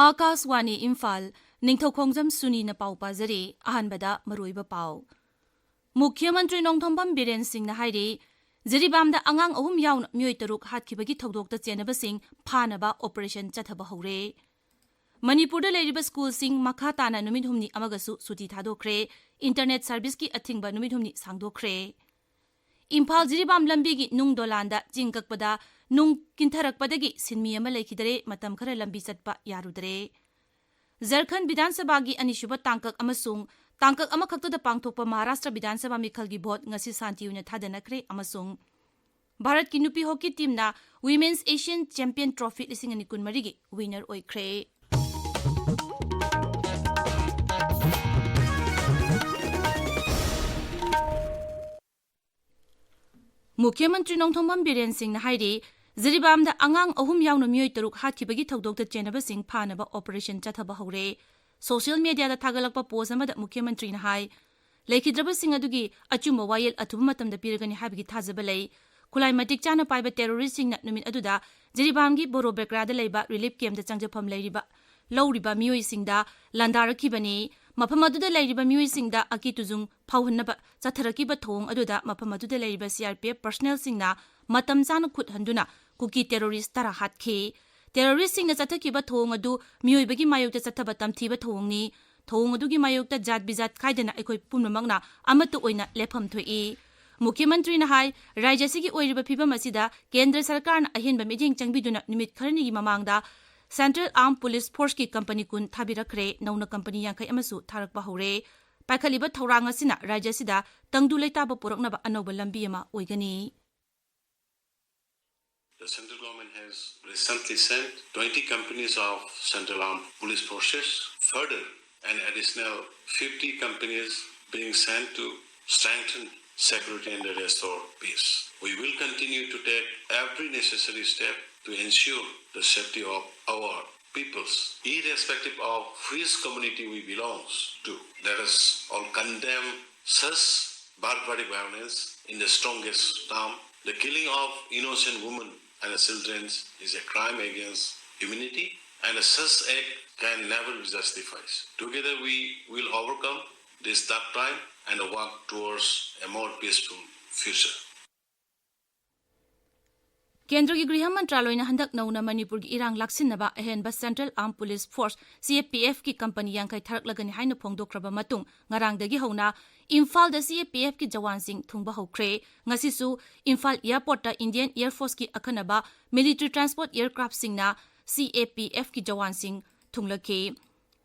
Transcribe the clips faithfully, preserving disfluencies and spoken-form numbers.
ꯑꯥꯀꯥꯁꯋꯥꯅꯤ ꯏꯝꯐꯥꯜ, ꯅꯤꯡꯊꯧꯈꯣꯡꯖꯝ ꯁꯨꯅꯤꯅ ꯄꯥꯎ ꯄꯥꯖꯔꯤ꯫ ꯑꯍꯥꯟꯕꯗ ꯃꯔꯨꯑꯣꯏꯕ ꯄꯥꯎ꯫ ꯃꯨꯈ꯭ꯌ ꯃꯟꯇ꯭ꯔꯤ ꯅꯣꯡꯊꯣꯝꯕꯝ ꯕꯤꯔꯦꯟ ꯁꯤꯡꯅ ꯍꯥꯏꯔꯤ, ꯖꯤꯔꯤꯕꯥꯝꯗ ꯑꯉꯥꯡ ꯑꯍꯨꯝ ꯌꯥꯎꯅ ꯃꯤꯑꯣꯏ ꯇꯔꯨꯛ ꯍꯥꯠꯈꯤꯕꯒꯤ ꯊꯧꯗꯣꯛꯇ ꯆꯦꯟꯅꯕꯁꯤꯡ ꯐꯥꯅꯕ ꯑꯣꯄꯔꯦꯁꯟ ꯆꯠꯊꯕ ꯍꯧꯔꯦ꯫ ꯃꯅꯤꯄꯨꯔꯗ ꯂꯩꯔꯤꯕ ꯁ꯭ꯀꯨꯜꯁꯤꯡ ꯃꯈꯥ ꯇꯥꯅ ꯅꯨꯃꯤꯠ ꯍꯨꯝꯅꯤ ꯑꯃꯒꯁꯨ ꯁꯨꯇꯤ ꯊꯥꯗꯣꯛꯈ꯭ꯔꯦ꯫ ꯏꯟꯇꯔꯅꯦꯠ ꯁꯔꯚꯤꯁꯀꯤ ꯑꯊꯤꯡꯕ ꯅꯨꯃꯤꯠ ꯍꯨꯝꯅꯤ ꯁꯥꯡꯗꯣꯛꯈ꯭ꯔꯦ꯫ ꯏꯝꯐꯥꯜ ꯖꯤꯔꯤꯕꯥꯝ ꯂꯝꯕꯤꯒꯤ ꯅꯨꯡ ꯗꯣꯂꯥꯟꯗ ꯆꯤꯡ ꯀꯛꯄꯗ ꯅꯨꯡ ꯀꯤꯟꯊꯔꯛꯄꯗꯒꯤ ꯁꯤꯟꯃꯤ ꯑꯃ ꯂꯩꯈꯤꯗꯔꯦ, ꯃꯇꯝ ꯈꯔ ꯂꯝꯕꯤ ꯆꯠꯄ ꯌꯥꯔꯨꯗ꯭ꯔꯦ꯫ ꯖꯔꯈꯟ ꯕꯤꯙꯥꯟ ꯁꯚꯥꯒꯤ ꯑꯅꯤꯁꯨꯕ ꯇꯥꯡꯀꯛ ꯑꯃꯁꯨꯡ ꯇꯥꯡꯀꯛ ꯑꯃꯈꯛꯇꯗ ꯄꯥꯡꯊꯣꯛꯄ ꯃꯍꯥꯔꯥꯁꯇ꯭ꯔ ꯕꯤꯙꯥꯟ ꯁꯚꯥ ꯃꯤꯈꯜꯒꯤ ꯚꯣꯠ ꯉꯁꯤ ꯁꯥꯟꯇꯤ ꯑꯣꯏꯅ ꯊꯥꯗꯅꯈ꯭ꯔꯦ ꯑꯃꯁꯨꯡ ꯚꯥꯔꯠꯀꯤ ꯅꯨꯄꯤ hockey ꯇꯤꯝꯅ Women's Asian Champion Trophy ꯂꯤꯁꯤꯡ ꯑꯅꯤ ꯀꯨꯟꯃꯔꯤꯒꯤ ꯋꯤꯅꯔ ꯑꯣꯏꯈ꯭ꯔꯦ꯫ ꯃꯨꯈ꯭ꯌ ꯃꯟꯇ꯭ꯔꯤ ꯅꯣꯡꯊꯣꯝꯕꯝ ꯕꯤꯔꯦꯟ ꯁꯤꯡꯅ ꯍꯥꯏꯔꯤ, ꯖꯤꯔꯤꯕꯥꯝꯗ ꯑꯉꯥꯡ ꯑꯍꯨꯝ ꯌꯥꯎꯅ ꯃꯤꯑꯣꯏ ꯇꯔꯨꯛ ꯍꯥꯠꯈꯤꯕꯒꯤ ꯊꯧꯗꯣꯛꯇ ꯆꯦꯟꯅꯕꯁꯤꯡ ꯐꯥꯅꯕ ꯑꯣꯄꯔꯦꯁꯟ ꯆꯠꯊꯕ ꯍꯧꯔꯦ꯫ ꯁꯣꯁꯤꯌꯦꯜ ꯃꯤꯗꯤꯌꯥꯗ ꯊꯥꯒꯠꯂꯛꯄ ꯄꯣꯁ ꯑꯃꯗ ꯃꯨꯈ꯭ꯌ ꯃꯟꯇ꯭ꯔꯤꯅ ꯍꯥꯏ, ꯂꯩꯈꯤꯗ꯭ꯔꯕꯁꯤꯡ ꯑꯗꯨꯒꯤ ꯑꯆꯨꯝꯕ ꯋꯥꯌꯦꯜ ꯑꯊꯨꯕ ꯃꯇꯝꯗ ꯄꯤꯔꯒꯅꯤ ꯍꯥꯏꯕꯒꯤ ꯊꯥꯖꯕ ꯂꯩ꯫ ꯈꯨꯠꯂꯥꯏ ꯃꯇꯤꯛ ꯆꯥꯅ ꯄꯥꯏꯕ ꯇꯦꯔꯣꯔꯤꯁ꯭ꯠꯁꯤꯡꯅ ꯅꯨꯃꯤꯠ ꯑꯗꯨꯗ ꯖꯤꯔꯤꯕꯥꯝꯒꯤ ꯕꯣꯔꯣ ꯕꯦꯀ꯭ꯔꯥꯗ ꯂꯩꯕ ꯔꯤꯂꯤꯐ ꯀꯦꯝꯞꯇ ꯆꯪꯖꯐꯝ ꯂꯩꯔꯤꯕ, ꯂꯧꯔꯤꯕ ꯃꯤꯑꯣꯏꯁꯤꯡꯗ ꯂꯥꯟꯗꯥꯔꯛꯈꯤꯕꯅꯤ꯫ ꯃꯐꯝ ꯑꯗꯨꯗ ꯂꯩꯔꯤꯕ ꯃꯤꯑꯣꯏꯁꯤꯡꯗ ꯑꯀꯤ ꯇꯨꯖꯨꯡ ꯐꯥꯎꯍꯟꯅꯕ ꯆꯠꯊꯔꯛꯈꯤꯕ ꯊꯧꯑꯣꯡ ꯑꯗꯨꯗ ꯃꯐꯝ ꯑꯗꯨꯗ ꯂꯩꯔꯤꯕ ꯁꯤ ꯑꯥꯔ ꯄꯤ ꯑꯦꯐ ꯄꯔꯁꯅꯦꯜꯁꯤꯡꯅ ꯃꯇꯝ ꯆꯥꯅ ꯈꯨꯠ ꯍꯟꯗꯨꯅ ꯀꯨꯀꯤ ꯇꯦꯔꯣꯔꯤꯁ꯭ꯠ ꯇꯔꯥ ꯍꯥꯠꯈꯤ꯫ ꯇꯦꯔꯣꯔꯤꯁ꯭ꯠꯁꯤꯡꯅ ꯆꯠꯊꯈꯤꯕ ꯊꯧꯑꯣꯡ ꯑꯗꯨ ꯃꯤꯑꯣꯏꯕꯒꯤ ꯃꯥꯌꯣꯛꯇ ꯆꯠꯊꯕ ꯇꯝꯊꯤꯕ ꯊꯧꯑꯣꯡꯅꯤ꯫ ꯊꯧꯑꯣꯡ ꯑꯗꯨꯒꯤ ꯃꯥꯌꯣꯛꯇ ꯖꯥꯠ ꯕꯤꯖꯥꯠ ꯈꯥꯏꯗꯅ ꯑꯩꯈꯣꯏ ꯄꯨꯝꯅꯃꯛꯅ ꯑꯃꯠꯇ ꯑꯣꯏꯅ ꯂꯦꯞꯐꯝ ꯊꯣꯛꯏ꯫ ꯃꯨꯈ꯭ꯌ ꯃꯟꯇ꯭ꯔꯤꯅ ꯍꯥꯏ, ꯔꯥꯖ꯭ꯌ ꯑꯁꯤꯒꯤ ꯑꯣꯏꯔꯤꯕ ꯐꯤꯚꯝ ꯑꯁꯤꯗ ꯀꯦꯟꯗ꯭ꯔ ꯁꯔꯀꯥꯔꯅ ꯑꯍꯦꯟꯕ ꯃꯤꯠꯌꯦꯡ ꯆꯪꯕꯤꯗꯨꯅ ꯅꯨꯃꯤꯠ ꯈꯔꯅꯤꯒꯤ ꯃꯃꯥꯡꯗ Central Armed Police Forceꯀꯤ ꯀꯝꯄꯅꯤ ꯀꯨꯟ ꯊꯥꯕꯤꯔꯛꯈ꯭ꯔꯦ, ꯅꯧꯅ ꯀꯝꯄꯅꯤ ꯌꯥꯡꯈꯩ ꯑꯃꯁꯨ ꯊꯥꯔꯛꯄ ꯍꯧꯔꯦ꯫ ꯄꯥꯏꯈꯠꯂꯤꯕ ꯊꯧꯔꯥꯡ ꯑꯁꯤꯅ ꯔꯥꯖ꯭ꯌ ꯑꯁꯤꯗ ꯇꯪꯗꯨ ꯂꯩꯇꯥꯕ ꯄꯨꯔꯛꯅꯕ ꯑꯅꯧꯕ ꯂꯝꯕꯤ ꯑꯃ ꯑꯣꯏꯒꯅꯤ꯫ The central government has recently sent twenty companies of Central Armed Police Forces. Further, an additional fifty companies being sent to strengthen security and restore peace. We will continue to take every necessary step to ensure the safety of our peoples, irrespective of which community we belong to. Let us all condemn such barbaric violence in the strongest term. The killing of innocent women and children is a crime against humanity. And such act can never be justified. Together we will overcome this dark time and work towards a more peaceful future. ꯀꯦꯟꯗ꯭ꯔꯒꯤ ꯒ꯭ꯔꯤꯍ ꯃꯟꯇ꯭ꯔꯥꯂꯣꯏꯅ ꯍꯟꯗꯛ ꯅꯧꯅ ꯃꯅꯤꯄꯨꯔꯒꯤ ꯏꯔꯥꯡ ꯂꯥꯛꯁꯤꯟꯅꯕ ꯑꯍꯦꯟꯕ Central Armed Police Force, C A P F ꯀꯤ company ꯌꯥꯡꯈꯩ ꯊꯥꯔꯛꯂꯒꯅꯤ ꯍꯥꯏꯅ ꯐꯣꯡꯗꯣꯛꯈ꯭ꯔꯕ ꯃꯇꯨꯡ ꯉꯔꯥꯡꯗꯒꯤ ꯍꯧꯅ ꯏꯝꯐꯥꯜꯗ C A P F ꯀꯤ ꯖꯋꯥꯟꯁꯤꯡ ꯊꯨꯡꯕ ꯍꯧꯈ꯭ꯔꯦ꯫ ꯉꯁꯤꯁꯨ ꯏꯝꯐꯥꯜ airport ꯇ Indian Air Force ꯀꯤ ꯑꯈꯟꯅꯕ military transport aircraft ꯁꯤꯡꯅ C A P F ꯀꯤ ꯖꯋꯥꯟꯁꯤꯡ ꯊꯨꯡꯂꯛꯈꯤ꯫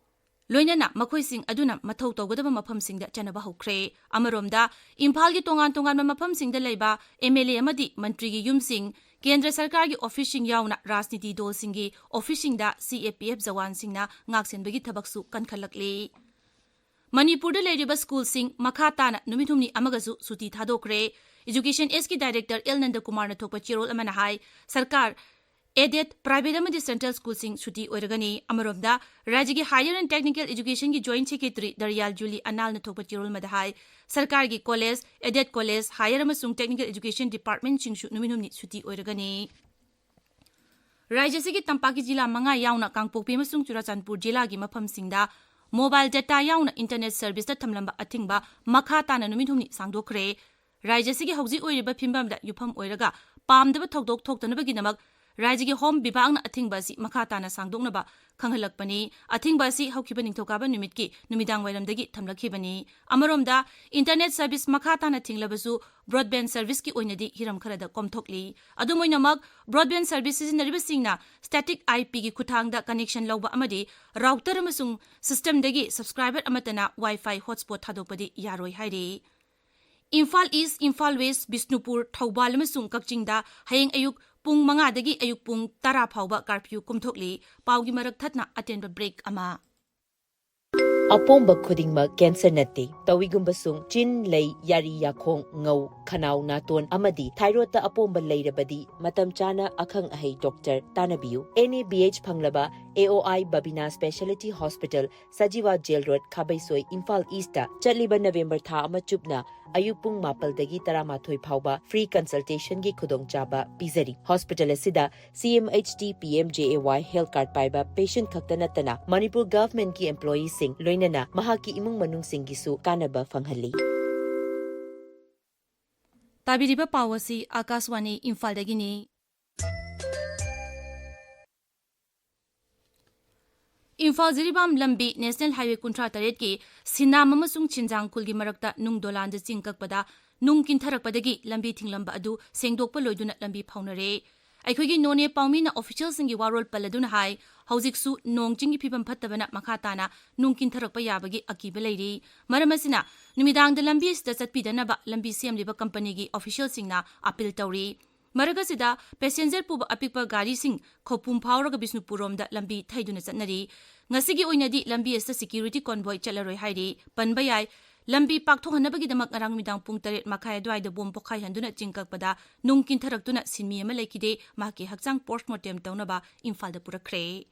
ꯂꯣꯏꯅꯅ ꯃꯈꯣꯏꯁꯤꯡ ꯑꯗꯨꯅ ꯃꯊꯧ ꯇꯧꯒꯗꯕ ꯃꯐꯝꯁꯤꯡꯗ ꯆꯠꯅꯕ ꯍꯧꯈ꯭ꯔꯦ꯫ ꯑꯃꯔꯣꯝꯗ, ꯏꯝꯐꯥꯜꯒꯤ ꯇꯣꯉꯥꯟ ꯇꯣꯉꯥꯟꯕ ꯃꯐꯝꯁꯤꯡꯗ ꯂꯩꯕ M L A ꯑꯃꯗꯤ ꯃꯟꯇ꯭ꯔꯤꯒꯤ ꯌꯨꯝꯁꯤꯡ, ꯀꯦꯟꯗ꯭ꯔ ꯁꯔꯀꯥꯔꯒꯤ office ꯁꯤꯡ ꯌꯥꯎꯅ ꯔꯥꯖꯅꯤꯇꯤ ꯗꯣꯜꯁꯤꯡꯒꯤ office ꯁꯤꯡꯗ C A P F ꯖꯋꯥꯟꯁꯤꯡꯅ ꯉꯥꯛꯁꯦꯟꯕꯒꯤ ꯊꯕꯛꯁꯨ ꯀꯟꯈꯠꯂꯛꯂꯤ꯫ ꯃꯅꯤꯄꯨꯔꯗ ꯂꯩꯔꯤꯕ school ꯁꯤꯡ ꯃꯈꯥ ꯇꯥꯅ ꯅꯨꯃꯤꯠ ꯍꯨꯝꯅꯤ ꯑꯃꯒꯁꯨ ꯁꯨꯇꯤ ꯊꯥꯗꯣꯛꯈ꯭ꯔꯦ꯫ Education S ꯀꯤ director L ꯅꯟꯗꯀꯨꯃꯥꯔꯅ ꯊꯣꯛꯄ ꯆꯦꯔꯣꯜ ꯑꯃꯅ ꯍꯥꯏ, ꯁꯔꯀꯥꯔ aided, private ꯑꯃꯗꯤ central school ꯁꯤꯡ ꯁꯨꯇꯤ ꯑꯣꯏꯔꯒꯅꯤ꯫ ꯑꯃꯔꯣꯝꯗ, ꯔꯥꯖ꯭ꯌꯒꯤ Higher and Technical Education ꯒꯤ Joint Secretary ꯗꯔꯌꯥꯜ ꯖꯨꯂꯤ ꯑꯅꯥꯜꯅ ꯊꯣꯛꯄ ꯆꯦꯔꯣꯜ ꯑꯃꯗ ꯍꯥꯏ, ꯁꯔꯀꯥꯔꯒꯤ college, aided college, higher ꯑꯃꯁꯨꯡ technical education department ꯁꯤꯡꯁꯨ ꯅꯨꯃꯤꯠ ꯍꯨꯝꯅꯤ ꯁꯨꯇꯤ ꯑꯣꯏꯔꯒꯅꯤ꯫ ꯔꯥꯖ꯭ꯌ ꯑꯁꯤꯒꯤ ꯇꯝꯄꯥꯛꯀꯤ ꯖꯤꯂꯥ ꯃꯉꯥ ꯌꯥꯎꯅ ꯀꯥꯡꯄꯣꯛꯄꯤ ꯑꯃꯁꯨꯡ ꯆꯨꯔꯥꯆꯥꯟꯄꯨꯔ ꯖꯤꯂꯥꯒꯤ ꯃꯐꯝꯁꯤꯡꯗ mobile data ꯌꯥꯎꯅ internet service ꯇ ꯊꯝꯂꯝꯕ ꯑꯊꯤꯡꯕ ꯃꯈꯥ ꯇꯥꯅ ꯅꯨꯃꯤꯠ ꯍꯨꯝꯅꯤ ꯁꯥꯡꯗꯣꯛꯈ꯭ꯔꯦ꯫ ꯔꯥꯖ꯭ꯌ ꯑꯁꯤꯒꯤ ꯍꯧꯖꯤꯛ ꯑꯣꯏꯔꯤꯕ ꯐꯤꯕꯝꯗ ꯌꯨꯝꯐꯝ ꯑꯣꯏꯔꯒ ꯄꯥꯝꯗꯕ ꯊꯧꯗꯣꯛ ꯊꯣꯛꯇꯅꯕꯒꯤꯗꯃꯛ ꯔꯥꯖ꯭ꯌꯒꯤ Home ꯕꯤꯚꯥꯒꯅ ꯑꯊꯤꯡꯕ ꯑꯁꯤ ꯃꯈꯥ ꯇꯥꯅ ꯁꯥꯡꯗꯣꯛꯅꯕ ꯈꯪꯍꯜꯂꯛꯄꯅꯤ꯫ ꯑꯊꯤꯡꯕ ꯑꯁꯤ ꯍꯧꯈꯤꯕ ꯅꯤꯡꯊꯧꯀꯥꯕ ꯅꯨꯃꯤꯠꯀꯤ ꯅꯨꯃꯤꯗꯥꯡ ꯋꯥꯏꯔꯝꯗꯒꯤ ꯊꯝꯂꯛꯈꯤꯕꯅꯤ꯫ ꯑꯃꯔꯣꯝꯗ, internet service ꯃꯈꯥ ꯇꯥꯅ ꯊꯤꯡꯂꯕꯁꯨ, broadband service ꯀꯤ ꯑꯣꯏꯅꯗꯤ ꯍꯤꯔꯝ ꯈꯔꯗ ꯀꯣꯝꯊꯣꯛꯂꯤ꯫ ꯑꯗꯨꯝ ꯑꯣꯏꯅꯃꯛ, broadband service ꯁꯤꯖꯤꯟꯅꯔꯤꯕꯁꯤꯡꯅ static I P ꯒꯤ ꯈꯨꯠꯊꯥꯡꯗ connection ꯂꯧꯕ ꯑꯃꯗꯤ router ꯑꯃꯁꯨꯡ system ꯗꯒꯤ subscriber ꯑꯃꯠꯇꯅ Wi-Fi hotspot ꯊꯥꯗꯣꯛꯄꯗꯤ ꯌꯥꯔꯣꯏ ꯍꯥꯏꯔꯤ꯫ ꯏꯝꯐꯥꯜ East, ꯏꯝꯐꯥꯜ West, ꯕꯤꯁꯅꯨꯄꯨꯔ, ꯊꯧꯕꯥꯜ ꯑꯃꯁꯨꯡ ꯀꯛꯆꯤꯡꯗ ꯍꯌꯦꯡ ꯑꯌꯨꯛ ꯄꯨꯡ ꯃꯉꯥꯗꯒꯤ ꯑꯌꯨꯛ ꯄꯨꯡ ꯇꯔꯥ ꯐꯥꯎꯕ curfew ꯀꯨꯝꯊꯣꯛꯂꯤ꯫ ꯄꯥꯎꯒꯤ ꯃꯔꯛ ꯊꯠꯅ ꯑꯇꯦꯟꯕ break ꯑꯃ꯫ ꯑꯄꯣꯝꯕ ꯈꯨꯗꯤꯡꯃꯛ cancer ꯅꯠꯇꯦ꯫ ꯇꯧꯏꯒꯨꯝꯕꯁꯨꯡ ꯆꯤꯟ, ꯂꯩ, ꯌꯥꯔꯤ, ꯌꯥꯈꯣꯡ, ꯉꯧ, ꯈꯅꯥꯎ, ꯅꯥꯇꯣꯟ ꯑꯃꯗꯤ thyroid ꯇ ꯑꯄꯣꯝꯕ ꯂꯩꯔꯕꯗꯤ ꯃꯇꯝ ꯆꯥꯅ ꯑꯈꯪ ꯑꯍꯩ doctor ꯇꯥꯟꯅꯕꯤꯌꯨ꯫ N A B H ꯐꯪꯂꯕ A O I Babina speciality hospital, Sajiwa jail road, Khabeisoi, Imphal east ꯆꯠꯂꯤꯕ ꯅꯕꯦꯝꯕꯔ ꯊꯥ ꯑꯃ ꯆꯨꯞꯅ ꯑꯌꯨꯛ ꯄꯨꯡ ꯃꯥꯄꯜꯗꯒꯤ ꯇꯔꯥꯃꯥꯊꯣꯏ ꯐꯥꯎꯕ ꯐ꯭ꯔꯤ ꯀꯟꯁꯜꯇꯦꯁꯟꯒꯤ ꯈꯨꯗꯣꯡꯆꯥꯕ ꯄꯤꯖꯔꯤ꯫ ꯍꯣꯁꯄꯤꯇꯥꯜ ꯑꯁꯤꯗ C M H D P M J A Y health card ꯄꯥꯏꯕ ꯄꯦꯁꯦꯟꯠ ꯈꯛꯇ ꯅꯠꯇꯅ ꯃꯅꯤꯄꯨꯔ ꯒꯚꯔꯟꯃꯦꯟꯠꯀꯤ ꯑꯦꯝꯄ꯭ꯂꯣꯌꯤꯁꯤꯡ, ꯂꯣꯏꯅꯅ ꯃꯍꯥꯛꯀꯤ ꯏꯃꯨꯡ ꯃꯅꯨꯡꯁꯤꯡꯒꯤꯁꯨ ꯀꯥꯟꯅꯕ ꯐꯪꯍꯜꯂꯤ꯫ ꯇꯥꯕꯤꯔꯤꯕ ꯄꯥꯎ ꯑꯁꯤ ꯑꯥꯀꯥꯁꯋꯥꯅꯤ ꯏꯝꯐꯥꯜꯗꯒꯤꯅꯤ꯫ ꯏꯝꯐꯥꯜ ꯖꯤꯔꯤꯕꯥꯝ ꯂꯝꯕꯤ ꯅꯦꯁꯅꯦꯜ ꯍꯥꯏꯋꯦ ꯀꯨꯟꯊ꯭ꯔꯥ ꯇꯔꯦꯠꯀꯤ ꯁꯤꯅꯥꯝ ꯑꯃꯁꯨꯡ ꯁꯤꯟꯖꯥꯡ ꯈꯨꯜꯒꯤ ꯃꯔꯛꯇ ꯅꯨꯡ ꯗꯣꯂꯥꯟꯗ ꯆꯤꯡ ꯀꯛꯄꯗ ꯅꯨꯡ ꯀꯤꯟꯊꯔꯛꯄꯗꯒꯤ ꯂꯝꯕꯤ ꯊꯤꯡꯂꯝꯕ ꯑꯗꯨ ꯁꯦꯡꯗꯣꯛꯄ ꯂꯣꯏꯗꯨꯅ ꯂꯝꯕꯤ ꯐꯥꯎꯅꯔꯦ꯫ ꯑꯩꯈꯣꯏꯒꯤ ꯅꯣꯅꯦ ꯄꯥꯎꯃꯤꯅ ꯑꯣꯐꯤꯁꯤꯌꯦꯜꯁꯤꯡꯒꯤ ꯋꯥꯔꯣꯜ ꯄꯜꯂꯗꯨꯅ ꯍꯥꯏ, ꯍꯧꯖꯤꯛꯁꯨ ꯅꯣꯡ ꯆꯤꯡꯒꯤ ꯐꯤꯕꯝ ꯐꯠꯇꯕꯅ ꯃꯈꯥ ꯇꯥꯅ ꯅꯨꯡ ꯀꯤꯟꯊꯔꯛꯄ ꯌꯥꯕꯒꯤ ꯑꯀꯤꯕ ꯂꯩꯔꯤ꯫ ꯃꯔꯝ ꯑꯁꯤꯅ, ꯅꯨꯃꯤꯗꯥꯡꯗ ꯂꯝꯕꯤ ꯑꯁꯤꯗ ꯆꯠꯄꯤꯗꯅꯕ ꯂꯝꯕꯤ ꯁꯦꯝꯂꯤꯕ ꯀꯝꯄꯅꯤꯒꯤ ꯑꯣꯐꯤꯁꯤꯌꯦꯜꯁꯤꯡꯅ ꯑꯄꯤꯜ ꯇꯧꯔꯤ꯫ ꯃꯔꯛ ꯑꯁꯤꯗ, ꯄꯦꯁꯦꯟꯖꯔ ꯄꯨꯕ ꯑꯄꯤꯛꯄ ꯒꯥꯔꯤꯁꯤꯡ ꯈꯧꯄꯨꯝ ꯐꯥꯎꯔꯒ ꯕꯤꯁꯅꯨꯄꯨꯔꯔꯣꯝꯗ ꯂꯝꯕꯤ ꯊꯩꯗꯨꯅ ꯆꯠꯅꯔꯤ꯫ ꯉꯁꯤꯒꯤ ꯑꯣꯏꯅꯗꯤ ꯂꯝꯕꯤ ꯑꯁꯤꯗ ꯁꯦꯀ꯭ꯌꯨꯔꯤꯇꯤ ꯀꯣꯟꯚꯣꯏ ꯆꯠꯂꯔꯣꯏ ꯍꯥꯏꯔꯤ꯫ ꯄꯟꯕ ꯌꯥꯏ, ꯂꯝꯕꯤ ꯄꯥꯛꯊꯣꯛꯍꯟꯅꯕꯒꯤꯗꯃꯛ ꯉꯔꯥꯡ ꯅꯨꯃꯤꯗꯥꯡ ꯄꯨꯡ ꯇꯔꯦꯠ ꯃꯈꯥꯏ ꯑꯗꯨꯋꯥꯏꯗ ꯕꯣꯝ ꯄꯣꯈꯥꯏꯍꯟꯗꯨꯅ ꯆꯤꯡ ꯀꯛꯄꯗ ꯅꯨꯡ ꯀꯤꯟꯊꯔꯛꯇꯨꯅ ꯁꯤꯟꯃꯤ ꯑꯃ ꯂꯩꯈꯤꯗꯦ, ꯃꯍꯥꯛꯀꯤ ꯍꯛꯆꯥꯡ ꯄꯣꯁꯠꯃꯣꯔꯇꯦꯝ ꯇꯧꯅꯕ ꯏꯝꯐꯥꯜꯗ ꯄꯨꯔꯛꯈ꯭ꯔꯦ꯫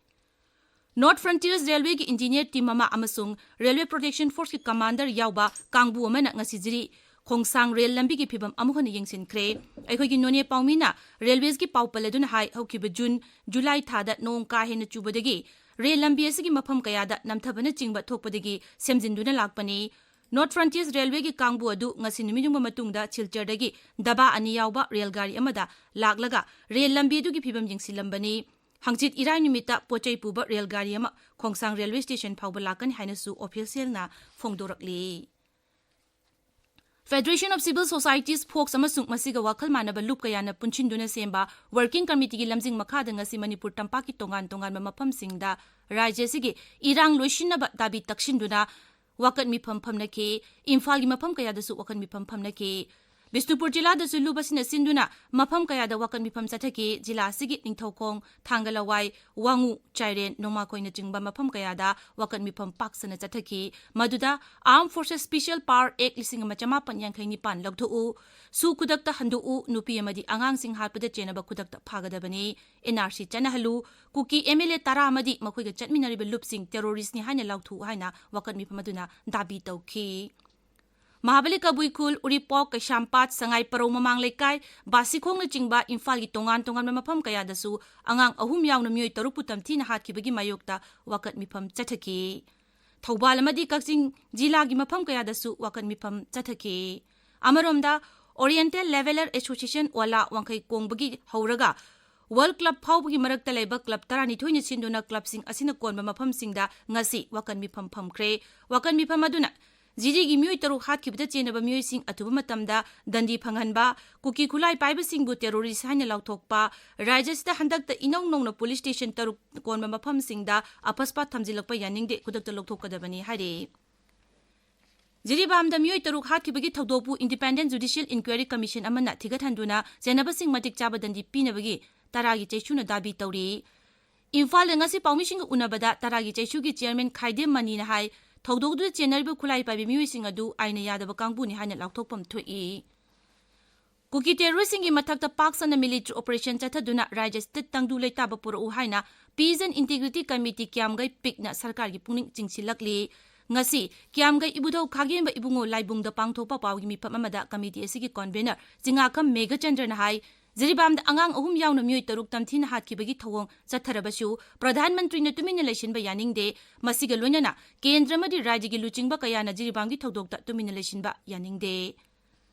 ꯅꯣꯔꯠ ꯐ꯭ꯔꯟꯇꯤꯌꯔꯁ ꯔꯦꯜꯋꯦꯒꯤ ꯏꯟꯖꯤꯅꯤꯌꯔ ꯇꯤꯝ ꯑꯃ ꯑꯃꯁꯨꯡ ꯔꯦꯜꯋꯦ ꯄ꯭ꯔꯣꯇꯦꯛꯁꯟ ꯐꯣꯔꯁꯀꯤ ꯀꯃꯥꯟꯗꯔ ꯌꯥꯎꯕ ꯀꯥꯡꯕꯨ ꯑꯃꯅ ꯉꯁꯤ ꯖꯤꯔꯤ ꯈꯣꯡꯁꯥꯡ ꯔꯦꯜ ꯂꯝꯕꯤꯒꯤ ꯐꯤꯕꯝ ꯑꯃꯨꯛ ꯍꯟꯅ ꯌꯦꯡꯁꯤꯟꯈ꯭ꯔꯦ꯫ ꯑꯩꯈꯣꯏꯒꯤ ꯅꯣꯅꯦ ꯄꯥꯎꯃꯤꯅ ꯔꯦꯜꯋꯦꯁꯀꯤ ꯄꯥꯎ ꯄꯜꯂꯗꯨꯅ ꯍꯥꯏ, ꯍꯧꯈꯤꯕ ꯖꯨꯟ, ꯖꯨꯂꯥꯏ ꯊꯥꯗ ꯅꯣꯡ ꯀꯥ ꯍꯦꯟꯅ ꯆꯨꯕꯗꯒꯤ ꯔꯦꯜ ꯂꯝꯕꯤ ꯑꯁꯤꯒꯤ ꯃꯐꯝ ꯀꯌꯥꯗ ꯅꯝꯊꯕꯅꯆꯤꯡꯕ ꯊꯣꯛꯄꯗꯒꯤ ꯁꯦꯝꯖꯤꯟꯗꯨꯅ ꯂꯥꯛꯄꯅꯤ꯫ ꯅꯣꯔꯠ ꯐ꯭ꯔꯟꯇꯤꯌꯔꯁ ꯔꯦꯜꯋꯦꯒꯤ ꯀꯥꯡꯕꯨ ꯑꯗꯨ ꯉꯁꯤ ꯅꯨꯃꯤꯠ ꯌꯨꯡꯕ ꯃꯇꯨꯡꯗ ꯁꯤꯜꯆꯔꯗꯒꯤ ꯗꯕꯥ ꯑꯅꯤ ꯌꯥꯎꯕ ꯔꯦꯜ ꯒꯥꯔꯤ ꯑꯃꯗ ꯂꯥꯛꯂꯒ ꯔꯦꯜ ꯂꯝꯕꯤ ꯑꯗꯨꯒꯤ ꯐꯤꯕꯝ ꯌꯦꯡꯁꯤꯜꯂꯝꯕꯅꯤ꯫ ꯍꯪꯆꯤꯠ ꯏꯔꯥꯏ ꯅꯨꯃꯤꯠꯇ ꯄꯣꯠ ꯆꯩ ꯄꯨꯕ ꯔꯦꯜ ꯒꯥꯔꯤ ꯑꯃ ꯈꯣꯡꯁꯥꯡ ꯔꯦꯜꯋꯦ ꯁ꯭ꯇꯦꯁꯟ ꯐꯥꯎꯕ ꯂꯥꯛꯀꯅꯤ ꯍꯥꯏꯅꯁꯨ ꯑꯣꯐꯤꯁꯤꯌꯦꯜꯅ ꯐꯣꯡꯗꯣꯔꯛꯂꯤ꯫ Federation of Civil Societies, fox ꯑꯃꯁꯨꯡ ꯃꯁꯤꯒ ꯋꯥꯈꯜ ꯃꯥꯟꯅꯕ ꯂꯨꯞ ꯀꯌꯥꯅ ꯄꯨꯟꯁꯤꯟꯗꯨꯅ ꯁꯦꯝꯕ ꯋꯥꯔꯀꯤꯡ ꯀꯃꯤꯇꯤꯒꯤ ꯂꯝꯖꯤꯡ ꯃꯈꯥꯗ ꯉꯁꯤ ꯃꯅꯤꯄꯨꯔ ꯇꯝꯄꯥꯛꯀꯤ ꯇꯣꯉꯥꯟ ꯇꯣꯉꯥꯟꯕ ꯃꯐꯝꯁꯤꯡꯗ ꯔꯥꯖ꯭ꯌ ꯑꯁꯤꯒꯤ ꯏꯔꯥꯡ ꯂꯣꯏꯁꯤꯟꯅꯕ ꯗꯥꯕꯤ ꯇꯛꯁꯤꯟꯗꯨꯅ ꯋꯥꯀꯠ ꯃꯤꯐꯝ ꯐꯝꯅꯈꯤ꯫ ꯏꯝꯐꯥꯜꯒꯤ ꯃꯐꯝ ꯀꯌꯥꯗꯁꯨ ꯋꯥꯀꯠ ꯃꯤꯐꯝ ꯐꯝꯅꯈꯤ꯫ ꯕꯤꯁꯅꯨꯄꯨꯔ ꯖꯤꯂꯥꯗꯁꯨ ꯂꯨꯞ ꯑꯁꯤꯅ ꯁꯤꯟꯗꯨꯅ ꯃꯐꯝ ꯀꯌꯥꯗ ꯋꯥꯀꯠ ꯃꯤꯐꯝ ꯆꯠꯊꯈꯤ꯫ ꯖꯤꯂꯥ ꯑꯁꯤꯒꯤ ꯅꯤꯡꯊꯧꯈꯣꯡ, ꯊꯥꯡꯒꯂꯋꯥꯏ, ꯋꯥꯉꯨ, ꯆꯥꯏꯔꯦꯟ, ꯅꯣꯡꯃꯥꯈꯣꯏꯅꯆꯤꯡꯕ ꯃꯐꯝ ꯀꯌꯥꯗ ꯋꯥꯀꯠ ꯃꯤꯐꯝ ꯄꯥꯛ ꯁꯟꯅ ꯆꯠꯊꯈꯤ꯫ ꯃꯗꯨꯗ Armed Forces Special Power Act ꯂꯤꯁꯤꯡ ꯑꯃ ꯆꯃꯥꯄꯟ ꯌꯥꯡꯈꯩ ꯅꯤꯄꯥꯟ ꯂꯧꯊꯣꯛꯎ, ꯁꯨ ꯈꯨꯗꯛꯇ ꯍꯟꯗꯣꯛꯎ, ꯅꯨꯄꯤ ꯑꯃꯗꯤ ꯑꯉꯥꯡꯁꯤꯡ ꯍꯥꯠꯄꯗ ꯆꯦꯟꯅꯕ ꯈꯨꯗꯛꯇ ꯐꯥꯒꯗꯕꯅꯤ, and R C ꯆꯠꯅꯍꯜꯂꯨ, Kuki M L A ꯇꯔꯥ ꯑꯃꯗꯤ ꯃꯈꯣꯏꯒ ꯆꯠꯃꯤꯟꯅꯔꯤꯕ ꯂꯨꯞꯁꯤꯡ ꯇꯦꯔꯣꯔꯤꯁ꯭ꯠꯅꯤ ꯍꯥꯏꯅ ꯂꯥꯎꯊꯣꯛꯎ ꯍꯥꯏꯅ ꯋꯥꯀꯠ ꯃꯤꯐꯝ ꯑꯗꯨꯅ ꯗꯥꯕꯤ ꯇꯧꯈꯤ꯫ ꯃꯍꯥꯕꯂꯤ, ꯀꯕꯨꯏꯈꯨꯜ, ꯎꯔꯤꯄꯣꯛ, ꯀꯩꯁꯥꯝꯄꯥꯠ, ꯁꯉꯥꯏ ꯄꯔꯧ ꯃꯃꯥꯡ ꯂꯩꯀꯥꯏ, ꯕꯥꯁꯤꯈꯣꯡꯅꯆꯤꯡꯕ ꯏꯝꯐꯥꯜꯒꯤ ꯇꯣꯉꯥꯟ ꯇꯣꯉꯥꯟꯕ ꯃꯐꯝ ꯀꯌꯥꯗꯁꯨ ꯑꯉꯥꯡ ꯑꯍꯨꯝ ꯌꯥꯎꯅ ꯃꯤꯑꯣꯏ ꯇꯔꯨꯛꯄꯨ ꯇꯝꯊꯤꯅ ꯍꯥꯠꯈꯤꯕꯒꯤ ꯃꯥꯌꯣꯛꯇ ꯋꯥꯀꯠ ꯃꯤꯐꯝ ꯆꯠꯊꯈꯤ꯫ ꯊꯧꯕꯥꯜ ꯑꯃꯗꯤ ꯀꯛꯆꯤꯡ ꯖꯤꯂꯥꯒꯤ ꯃꯐꯝ ꯀꯌꯥꯗꯁꯨ ꯋꯥꯀꯠ ꯃꯤꯐꯝ ꯆꯠꯊꯈꯤ꯫ ꯑꯃꯔꯣꯝꯗ, Oriental Leveller Association ꯑꯣꯂꯥ ꯋꯥꯡꯈꯩ ꯀꯣꯡꯕꯒꯤ ꯍꯧꯔꯒ ꯋꯥꯔꯜꯗ ꯀ꯭ꯂꯕ ꯐꯥꯎꯕꯒꯤ ꯃꯔꯛꯇ ꯂꯩꯕ ꯀ꯭ꯂꯕ ꯇꯔꯥꯅꯤꯊꯣꯏꯅ ꯁꯤꯟꯗꯨꯅ ꯀ꯭ꯂꯕꯁꯤꯡ ꯑꯁꯤꯅ ꯀꯣꯟꯕ ꯃꯐꯝꯁꯤꯡꯗ ꯉꯁꯤ ꯋꯥꯀꯠ ꯃꯤꯐꯝ ꯐꯝꯈ꯭ꯔꯦ꯫ ꯋꯥꯀꯠ ꯃꯤꯐꯝ ꯑꯗꯨꯅ ꯖꯤꯔꯤꯒꯤ ꯃꯤꯑꯣꯏ ꯇꯔꯨꯛ ꯍꯥꯠꯈꯤꯕꯗ ꯆꯦꯟꯅꯕ ꯃꯤꯑꯣꯏꯁꯤꯡ ꯑꯊꯨꯕ ꯃꯇꯝꯗ ꯗꯟꯗꯤ ꯐꯪꯍꯟꯕ, ꯀꯨꯀꯤ ꯈꯨꯠꯂꯥꯏ ꯄꯥꯏꯕꯁꯤꯡꯕꯨ ꯇꯦꯔꯣꯔꯤꯁ꯭ꯠ ꯍꯥꯏꯅ ꯂꯥꯎꯊꯣꯛꯄ, ꯔꯥꯖ꯭ꯌꯁꯤꯗ ꯍꯟꯗꯛꯇ ꯏꯅꯧ ꯅꯧꯅ ꯄꯨꯂꯤꯁ ꯁ꯭ꯇꯦꯁꯟ ꯇꯔꯨꯛ ꯀꯣꯟꯕ ꯃꯐꯝꯁꯤꯡꯗ ꯑꯐꯁꯄꯥ ꯊꯝꯖꯤꯜꯂꯛꯄ ꯌꯥꯅꯤꯡꯗꯦ, ꯈꯨꯗꯛꯇ ꯂꯧꯊꯣꯛꯀꯗꯕꯅꯤ ꯍꯥꯏꯔꯤ꯫ ꯖꯤꯔꯤꯕꯥꯝꯗ ꯃꯤꯑꯣꯏ ꯇꯔꯨꯛ ꯍꯥꯠꯈꯤꯕꯒꯤ ꯊꯧꯗꯣꯛꯄꯨ Independent Judicial Inquiry Commission ꯑꯃꯅ ꯊꯤꯒꯠꯍꯟꯗꯨꯅ ꯆꯦꯟꯅꯕꯁꯤꯡ ꯃꯇꯤꯛ ꯆꯥꯕ ꯗꯟꯗꯤ ꯄꯤꯅꯕꯒꯤ ꯇꯔꯥꯒꯤ ꯆꯩꯁꯨꯅ ꯗꯥꯕꯤ ꯇꯧꯔꯤ꯫ ꯏꯝꯐꯥꯜꯗ ꯉꯁꯤ ꯄꯥꯎꯃꯤꯁꯤꯡꯒ ꯎꯅꯕꯗ ꯇꯔꯥꯒꯤ ꯆꯩꯁꯨꯒꯤ ꯆꯤꯌꯔꯃꯦꯟ ꯈꯥꯏꯗꯦꯝ ꯃꯅꯤꯅ ꯍꯥꯏ, ꯊꯧꯗꯣꯛꯇꯨꯗ ꯆꯦꯟꯅꯔꯤꯕ ꯈꯨꯠꯂꯥꯏ ꯄꯥꯏꯕꯤ ꯃꯤꯑꯣꯏꯁꯤꯡ ꯑꯗꯨ ꯑꯥꯏꯟꯅ ꯌꯥꯗꯕ ꯀꯥꯡꯕꯨꯅꯤ ꯍꯥꯏꯅ ꯂꯥꯎꯊꯣꯛꯐꯝ ꯊꯣꯛꯏ꯫ ꯀꯨꯀꯤ ꯇꯦꯔꯣꯔꯤꯁ꯭ꯠꯁꯤꯡꯒꯤ ꯃꯊꯛꯇ ꯄꯥꯛ ꯁꯟꯅ ꯃꯤꯂꯤꯇ꯭ꯔꯤ ꯑꯣꯄꯔꯦꯁꯟ ꯆꯠꯊꯗꯨꯅ ꯔꯥꯖ꯭ꯌꯁꯤꯗ ꯇꯪꯗꯨ ꯂꯩꯇꯥꯕ ꯄꯨꯔꯛꯎ ꯍꯥꯏꯅ Peace and Integrity Committee ꯀ꯭ꯌꯥꯝꯒꯩ ꯄꯤꯛꯅ ꯁꯔꯀꯥꯔꯒꯤ ꯄꯨꯛꯅꯤꯡ ꯆꯤꯡꯁꯤꯜꯂꯛꯂꯤ꯫ ꯉꯁꯤ ꯀ꯭ꯌꯥꯝꯒꯩ ꯏꯕꯨꯙꯧ ꯈꯥꯒꯦꯝꯕ ꯏꯕꯨꯡꯉꯣ ꯂꯥꯏꯕꯨꯡꯗ ꯄꯥꯡꯊꯣꯛꯄ ꯄꯥꯎꯒꯤ ꯃꯤꯐꯝ ꯑꯃꯗ ꯀꯃꯤꯇꯤ ꯑꯁꯤꯒꯤ ꯀꯟꯚꯦꯅꯔ ꯆꯤꯉꯥꯈꯝ ꯃꯦꯘꯆꯟꯗ꯭ꯔꯅ ꯍꯥꯏ, ꯖꯤꯔꯤꯕꯥꯝꯗ ꯑꯉꯥꯡ ꯑꯍꯨꯝ ꯌꯥꯎꯅ ꯃꯤꯑꯣꯏ ꯇꯔꯨꯛ ꯇꯝꯊꯤꯅ ꯍꯥꯠꯈꯤꯕꯒꯤ ꯊꯧꯑꯣꯡ ꯆꯠꯊꯔꯕꯁꯨ ꯄ꯭ꯔꯙꯥꯟ ꯃꯟꯇ꯭ꯔꯤꯅ ꯇꯨꯃꯤꯟꯅ ꯂꯩꯁꯤꯟꯕ ꯌꯥꯅꯤꯡꯗꯦ꯫ ꯃꯁꯤꯒ ꯂꯣꯏꯅꯅ ꯀꯦꯟꯗ꯭ꯔ ꯑꯃꯗꯤ ꯔꯥꯖ꯭ꯌꯒꯤ ꯂꯨꯆꯤꯡꯕ ꯀꯌꯥꯅ ꯖꯤꯔꯤꯕꯥꯝꯒꯤ ꯊꯧꯗꯣꯛꯇ ꯇꯨꯃꯤꯟꯅ ꯂꯩꯁꯤꯟꯕ ꯌꯥꯅꯤꯡꯗꯦ꯫